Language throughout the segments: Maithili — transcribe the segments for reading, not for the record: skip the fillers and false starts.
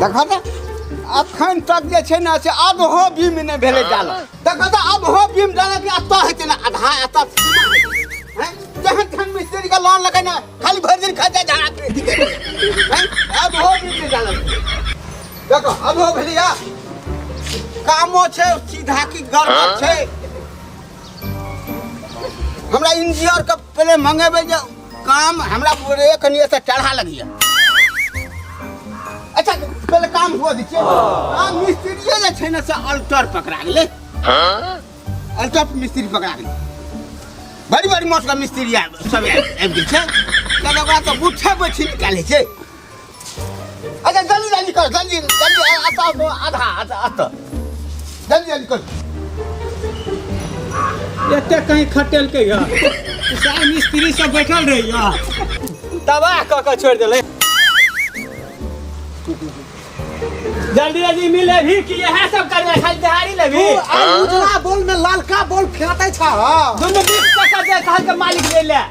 देखो तऽ अखन तक जे छै ने से आधो बीम नहि भेलै डालल। देखो तऽ आधो बीम डालल कि एतऽ हेतै ने आधा एतऽ सीमा हेतै। हैं? तेहन तेहन मिस्त्री के लोन लगे ने खाली भरि दिन खर्चा झाड़ा फिर हैं? आधो बीम नहि डालल। देखो आधो भेलैया, कामो छै सीधा की गड़बड़ छै। हमरा इंजीनियर के पहले मंगेबै जे काम हमरा बोले कनी एतऽ चढ़ा लगिया। अच्छा पहले काम हुआ दै छियै। आ मिस्त्रीये जे छै ने से अल्टर पकड़ा गेलै। अल्टर मिस्त्री पकड़ा गेलै। बड़ी बड़ी मोटका मिस्त्री सब आबि गेल छै। तब ओकरा तऽ गुच्छे बैठी निकालै छै। अच्छा जल्दी जल्दी कर, जल्दी जल्दी, एतऽ आधा आधा एतऽ जल्दी जल्दी कर। एते कहीं खटेलकै ह, सार मिस्त्री सब बैठल रही ह, तबाह कऽ कऽ छोड़ि देलै। जल्दी जल्दी मिले भी कि इएह सब करबै, खाली दिहाड़ी लेबी? तू आ उजला बोल में ललका बोल फेंकै छ। दुनू 20 टका दे कहल के मालिक ले ले।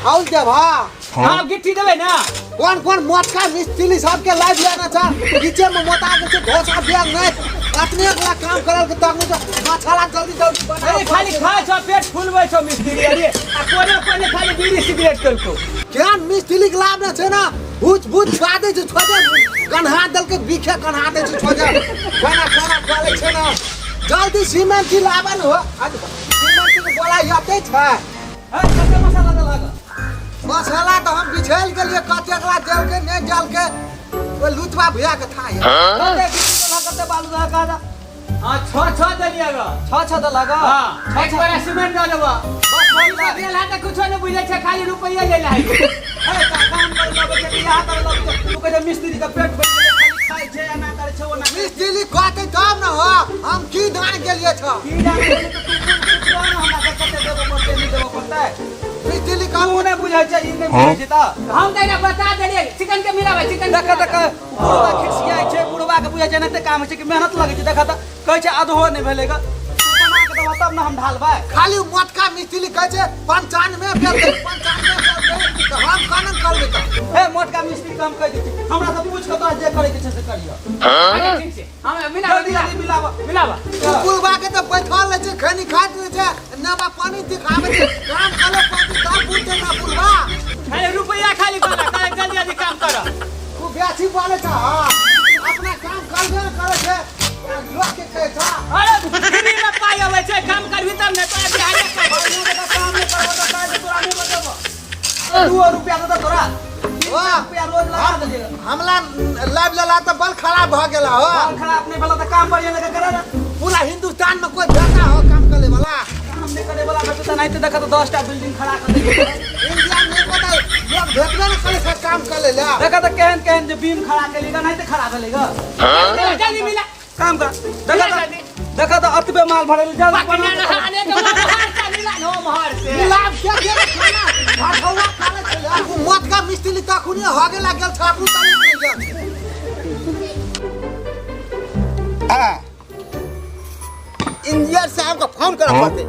आउल देब। हाँ, गिट्टी देबै ना। कोन कोन मोटका मिस्त्री सबके लाइव लेना छ, नीचे में मोटा के छै, घोसा देल नहीं, अपने अगला काम करल के तब तो मसाला जल्दी जल्दी बना। अरे खाली खाय छौ, पेट फुलबै छौ मिस्त्री। अरे आ कोने कोने खाली बीड़ी सिगरेट करको। केहन मिस्त्री के लाभ न छै ना, भूत भूत छुआ दै छै, छोड़े कन्हा दल के बीखे कन्हा दै छै, छोड़े खाना खाना खा लै छै ना। जल्दी सीमेंट की लाबन हो, सीमेंट के बोला यते छै। है कते मसाला देलहक? मसाला तऽ हम बिछैल गेलियै, कतेकला देलकै नहि देलकै ओहि लुतबा भैया के था। कते गिट्टी देलहक, कते बालू देलहक? कहा हाँ, छः छः देलियै ग। छः छः देलहक? हाँ, एक बोरा सीमेंट दऽ देबऽ। बस भऽ गेलै। गेल है तऽ कुछो नहि बुझै छै, खाली रुपैआ ले लै। हे, काम करे लगै छै कि यहाँ करे लगै छै? तू कहै छै मिस्त्री के पेट भरि गेलै, खाली खाइ छै, एना करै छै, ओना करै छै। मिस्त्री कहतै तब ने हो, हम की जान गेलियै छ। की जान गेलियै तऽ तू कोन पुछबह ने हमरा से कते देबऽ पड़तै, नहि देबऽ पड़तै? मिस्त्री काम तू नहि बुझै छै, ई नहि बुझै छै तऽ हम तऽ एकरा बता देलियै, चिकन के मिलाबै, चिकन देख देख, बुढ़वा खिसियाइ छै। बुढ़वा के बुझै छै एनाहिते काम होइ छै कि मेहनत लगै छै? देख तऽ कहै छै अधहो नहि भेलै ग। तू बना के देबह तब ने हम ढालबै। खाली मोटका मिस्त्री कहै छै 95 भेल, 95 भेल, तऽ हम केना करबै तऽ? हे, मोटका मिस्त्री के हम कहि दै छी, हमरा से पूछ के तोरा जे करे के छै से करिह। अच्छा ठीक छै, हम मिलाबै। जल्दी जल्दी मिलाबऽ। मिलाबऽ। तू बुढ़वा के तऽ बैठल रहै छै, खैनी खाइत रहै छै, नवा पानी दिखाबै छै, काम करे पड़तै तब बुझतै ना बुढ़वा। खाली रुपैआ खाली कहला, कहला जल्दी जल्दी काम कर। तू बेसी बोलै छ, अपना काम करबे ने करै छै, लोक के कहै छ। अरे फ्री में पाई अबै छै, काम करबी तब ने, तोरा बिहारिया पाई। बढ़िआँ जकाँ काम नहि करबो तऽ काल्हि तोरा नहि बचेबो। 2 रुपया देतौ तोरा, वाह। रुपया रोज लगा देलियै। हमला लाइव लेला तऽ बल खराब भऽ गेला हो। बल खराब नहि भेलो तऽ काम बढ़िआँ जकाँ करे ने। पूरा हिंदुस्तान में कोई भेटा हो काम करे वाला? काम नहि करे वाला भेटतै तऽ एनाहिते देखत 10टा बिल्डिंग खड़ा कर देबै। इंडिया में पता लोग भेटबे ने करे छै काम करे ला। देखत तऽ केहन केहन जे बीम खड़ा केली ग, एनाहिते खड़ा भेलै ग। जल्दी जल्दी मिला। काम कर। देखत जल्दी। देखत तऽ अतबे माल भरल जल्दी। पकड़ने रहा ने तो मोहर से मिला नो मोहर से मिलाब के के खाना भाठौआ खा ले छै। उ मोटका मिस्त्री तखुने हो गेला गेल छ, अपनो तनी नहि गेल। हाँ। इंजीनियर साहब के फोन करऽ पड़तै।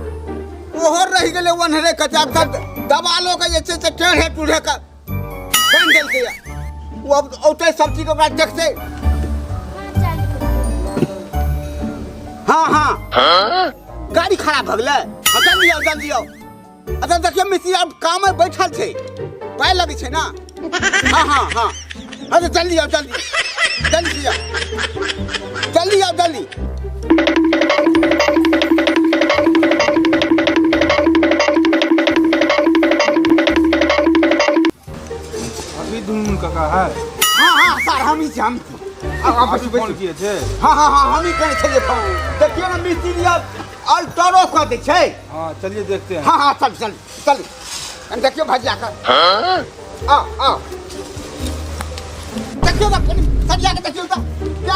ओहो रहि गेलै ओन्हरे कचा सब दबालो के जे छै से टेढ़े टूढ़े के बान्हि देलकै। ओ अब औतै सब चीज ओकरा देखतै। हाँ हाँ, गाड़ी खराब भऽ गेलै। हाँ, जल्दी आउ जल्दी आउ। अच्छा देखियौ मिस्त्री आब काम में बैठल छै, पाइ लगै छै ना। हाँ हाँ हाँ, अच्छा जल्दी आउ जल्दी जल्दी आउ जल्दी आउ जल्दी। अभी दुनू काका है? हाँ हाँ सर, हम ही छी, हम छी। आउ, आउ, अभी बैसू फोन बैसू। किए थे? हाँ हाँ हाँ, हम ही करै छलियै फोन। देखियौ ने मिस्त्री आब अल्टरो कऽ दै छै। हाँ चलिए देखते हैं। हाँ हाँ, चल चल चल, कनि देखियौ भजिया के। आओ आओ, देखियौ तऽ कनि सरिया के देखियौ तऽ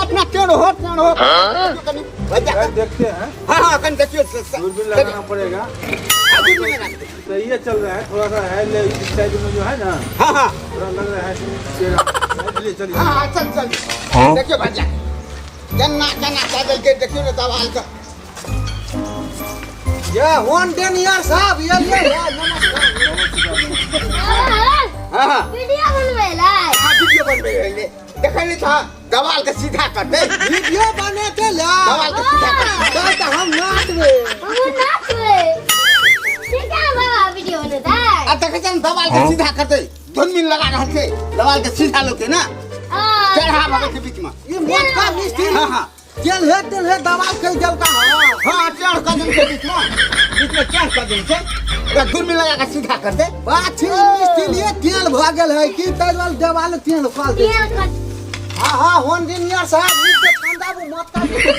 अपना टेढ़ हो टेढ़ हो। देखियौ कनि भजिया के। देखते हैं। हाँ हाँ, कनि देखियौ। दूरबीन लगाना पड़ेगा। हाँ, दूरबीन लगा के देखियौ। सही है, चल रहा है, थोड़ा सा है ले इस साइड में जो है ना। हाँ हाँ, थोड़ा लग रहा है टेढ़ा। चलिए चलिए। हाँ हाँ, चल चल। देखियौ भजिया केना केना कऽ देलकै, देखियौ ने दवाल के। ये वन टेन ईयर साहब, ये ये नमस्कार। हाँ हाँ, वीडियो बनबै ला? हाँ, वीडियो वीडियो बनबे रहले देखै नहीं था दवाल के सीधा कर दे। वीडियो बनेते ला। दवाल के सीधा कर चल त हम नाचबे। हम नाचबे। ठीक है बाबा वीडियो बनेतै। आ देखै छ दवाल के सीधा कर दे धुनमिन लगा रहल छै दवाल के सीधा लोके ना चढ़ा भगे के बीच में ई मोटका मिस्त्री। हां हां तेल हे दवाल के जलका। हां हां चढ़ कदम के बीच में चढ़ कदम छै धुनमिन लगा के सीधा कर दे। बाछी मिस्त्री लिए तेल भ गेल है की तै वाल देवाल तेल कल दे। तेल कर। हां हां होन इंजीनियर साहब नीक के ठंडाबू मोटका मिस्त्री।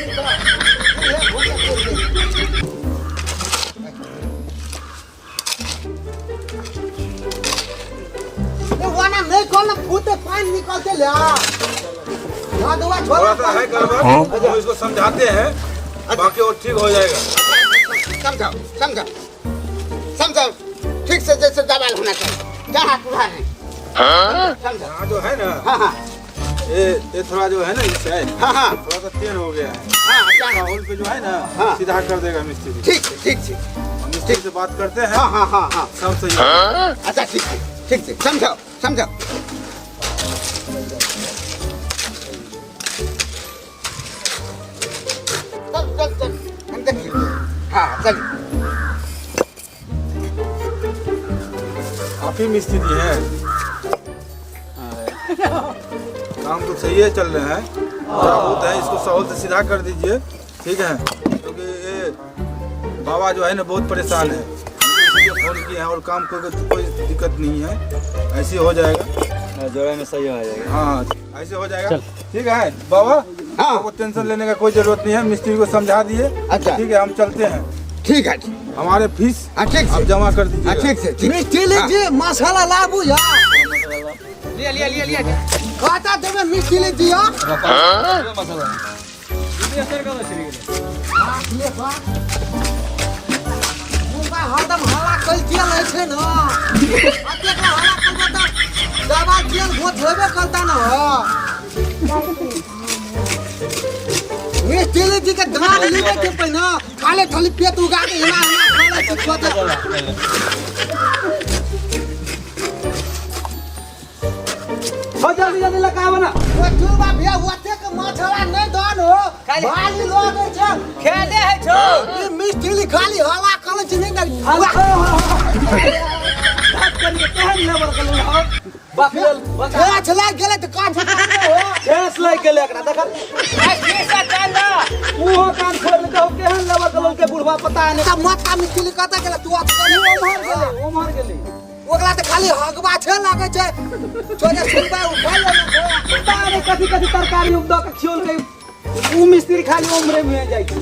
वाना नहीं खोल ना फूटे पानी निकलते ले आ दवा थोड़ा सा है गड़बड़, हम इसको समझाते हैं, बाकी और ठीक हो जाएगा। समझाओ समझाओ समझाओ ठीक से जैसे दवाल होना चाहिए जहाँ टूटा नहीं। समझाओ हाँ जो है ना। हाँ हाँ ये थोड़ा जो है ना इस साइड। हाँ हाँ थोड़ा सा तेल हो गया है। हाँ होल पे जो है ना हाँ सीधा कर देगा मिस्त्री। ठीक ठीक ठीक मिस्त्री से बात करते हैं। हाँ हाँ हाँ हाँ सब सही। अच्छा ठीक है ठीक है समझाओ समझाओ। चल चल चल हम देखिए। हाँ चल आप ही मिस्त्री हैं, काम तो सही है चल रहे हैं, थोड़ा बहुत है इसको सहूल से सीधा कर दीजिए ठीक है, क्योंकि ये बाबा जो है ना बहुत परेशान है, इसलिए फोन किए हैं और काम कोई कोई दिक्कत नहीं है, ऐसे हो जाएगा जोड़ा में सही हो जाएगा। हाँ ऐसे हो जाएगा ठीक है बाबा। हाँ आपको टेंशन लेने का कोई जरूरत नहीं है, मिस्त्री को समझा दिए। अच्छा ठीक है हम चलते हैं। ठीक है हमारे फीस ठीक आप जमा कर दीजिए। ठीक से मिस्त्री जी मसाला लाबू यार लिया लिया लिया लिया खाता देबे मिस्त्री जी। हां मसाला ले बा मुंगा हरदम हल्ला कल तेल है छै न अतेक हल्ला करबो त दवा तेल गोत होबे करता न हो। मिस्त्री जी के दांत लेबे के पहिना खाले खाली पेट उगा के हिला हिला खाले छै छोटे। हो जल्दी जल्दी लगाव ना ओ चुलबा भैया ओते के मछला नहीं दन हो बाली लोग छै खेले है छो ई मिस्त्री खाली हल्ला करै छै नहीं बात करिए केहन लेबर कलु हो बाकल ठेस लागि गेलै त काठ हो ठेस लागि गेलै एकरा देख आ शीशा चल उहो काम छोड़ देलकै हो केहन लेबर कलु के बुढ़वा पता नहीं त मोटका मिस्त्री कत गेलै तू ओम्हर गेलै ओम्हर गेलै ओकरा त खाली हगबा छै लागै छै छोड़े सुनबा उठा ले पता नहीं कथी कथी तरकारी उग द के खियोलकै उ मिस्त्री खाली ओम्हरे में जाइ छै।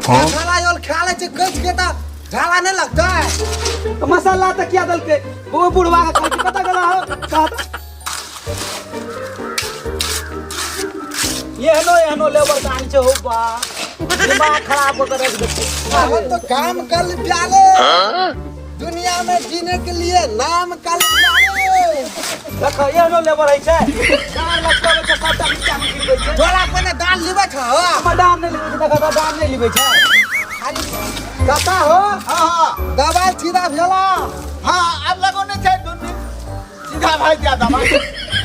मसाला योल खा ले छै कच के त झाला नहीं लगता है तो मसाला त किया देलकै वो बुढ़वा के खाइ पता गेला हो कहत एहनो एहनो लेबर दान छै हो बा दिमाग खराब कर रख देते। हम तो काम कर प्याले दुनिया में जीने के लिए नाम कर प्याले। देखो एहनो लेबर है छै 4 लाख के छै सबटा नीचा में गिरबै छै तोरा अपने दाल लेबै छ हो हमर दाम नहीं लेबै छै देखो दाम नहीं लेबै छै खाली कता हो। हां हां दवाई सीधा भेला। हां अब लगो नहीं छै दुनू सीधा भाई दिया दवा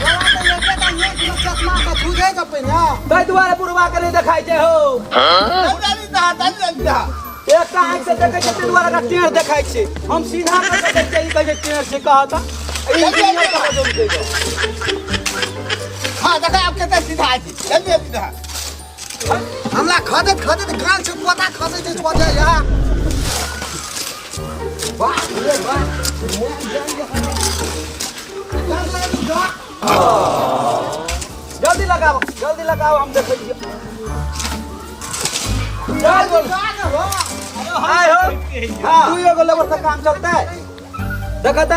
तोरा त एके टा एक चश्मा के बुझै के पहिने तै दुआरे बुढ़वा के नहीं देखाइ छै हो। हां जल्दी दा जल्दी दा एकटा आँखि से देखै छै तै दुआरे एकरा टेढ़ देखाइ छै हम सीधा कऽ के देखै छियै ई कहै छै टेढ़ छै कहत इंजीनियर कह देलकै। हां देखा अब कते सीधा छै जल्दी जल्दी दा हमरा खदैत खदैत कान से पोता खसै छै छोटे यार। बाप रे बाप जल्दी लगाओ जल्दी लगाओ हम देखै छियै। आय हो तू एगो लेबर से काम चलतै देखा त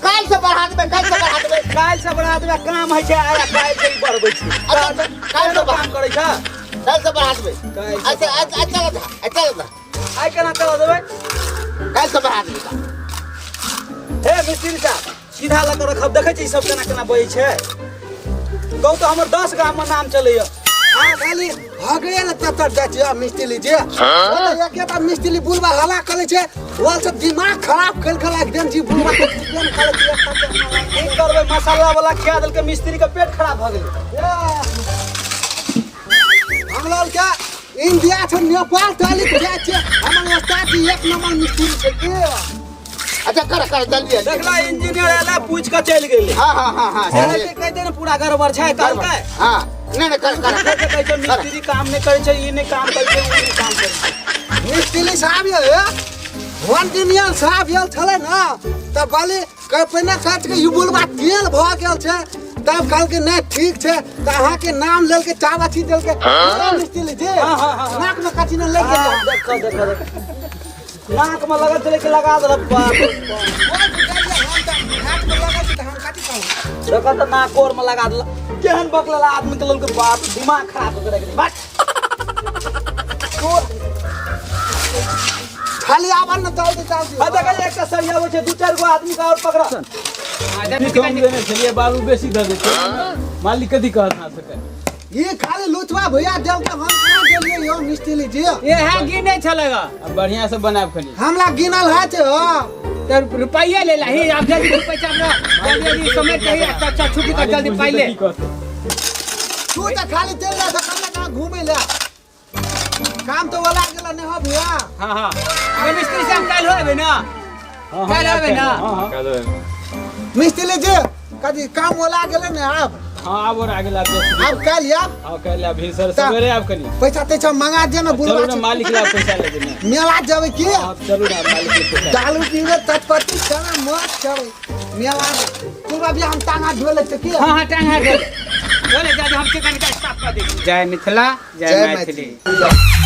काल से बढ़ा देबै काल से बढ़ा देबै काल्हि से बढ़ा देबै काम होइ छै आया काल्हि से ही बढ़बै छै। अच्छा काल्हि से काम करै छ काल्हि से बढ़ा देबै। अच्छा अच्छा अच्छा आइ केना चला देबै काल्हि से बढ़ा देबै। हे मिस्त्री साहब सीधा लऽ कऽ रखब देखै छी सब केना केना बजै छै कहू तऽ हमर 10 गाममे नाम चलैया। अहाँ खाली हगड़े ने तब तक जाइ छै मिस्त्री जे एक एकटा मिस्त्री बुलबा हला करै छै ओल सब दिमाग खराब करि कऽ राखि देन छी बुलबा के देन करै छै की करबै मसाला वाला खिया देलकै मिस्त्री के पेट खराब भऽ गेलै। हम लोग के इंडिया से नेपाल चली जाइ छै हमर उस्ताद जी एक नंबर मिस्त्री छै के। अच्छा कर कर जल्दी देखला इंजीनियर एला पूछ के चलि गेलै। हाँ हाँ हाँ हाँ चलै कहते ने पूरा गड़बड़ छै कहलकै। हाँ नहीं नहीं कर कर कहै छै मिस्त्री काम नहि करै छै ई नहि काम करै छै ओ नहि काम करै छै। मिस्त्री साहब ये इंजीनियर साहब ये छलै ना तब कहली पहिने कहै छै कि ई बुलबा तेल भऽ गेल छै तब कहलकै नहि ठीक छै तऽ अहाँके नाम लेलकै चाव अथी देलकै मिस्त्री जी नाक में कथी ने लागि गेल। देखो देखो नाक में लगल छलै कि लगा देलक बाप। देखो तऽ नाक और में लगा देलक केहन बकलेला आदमी के लेलकै बाप दिमाग खराब कऽ के राखि देलक। खाली आबर न चलते चलते। आ देखै एकटा सरिया आबै छै दू चारि गो आदमी के और पकड़ा। कम देने छलियै बालू बेसी दऽ दै छै मालिक कथी कहत अहाँ सबके? ये खाली लुचवा भैया देलकै हम कहाँ देलियै यौ मिस्त्री जी? एहे गिनै छलै ग। अब बढ़िया से बनाब खाली। हमरा गिनल है छै हो। त रुपैया ले लही आब जल्दी पैसा हमरा जल्दी जल्दी समय कही अच्छा छुट्टी कर जल्दी पाइ ले। तू त खाली चल जा त कहाँ घूमै ले काम तो वाला गेल ने हो भैया। हां हां अरे मिस्त्री साहब काल्हि होबे ना? काल्हि होबे ना? मिस्त्री जी कथी काम वाला गेल ने आब? हां आब और आगे लाब आब काल्हि आब? हां काल्हि आब सर सवेरे आब कनी पैसा तैसा मंगा दे ना बुलवा चलू ना मालिक ला पैसा ले देना मेला जेबै की? हां चलू ना मालिक ले पैसा दारू पीबै तटपत्ती चना मत चबै मेला तू अभी हम टांगा धो ले की? हां हां टांगा धो ले जा हम चिकन का साफ कर दे। जय मिथिला जय मैथिली।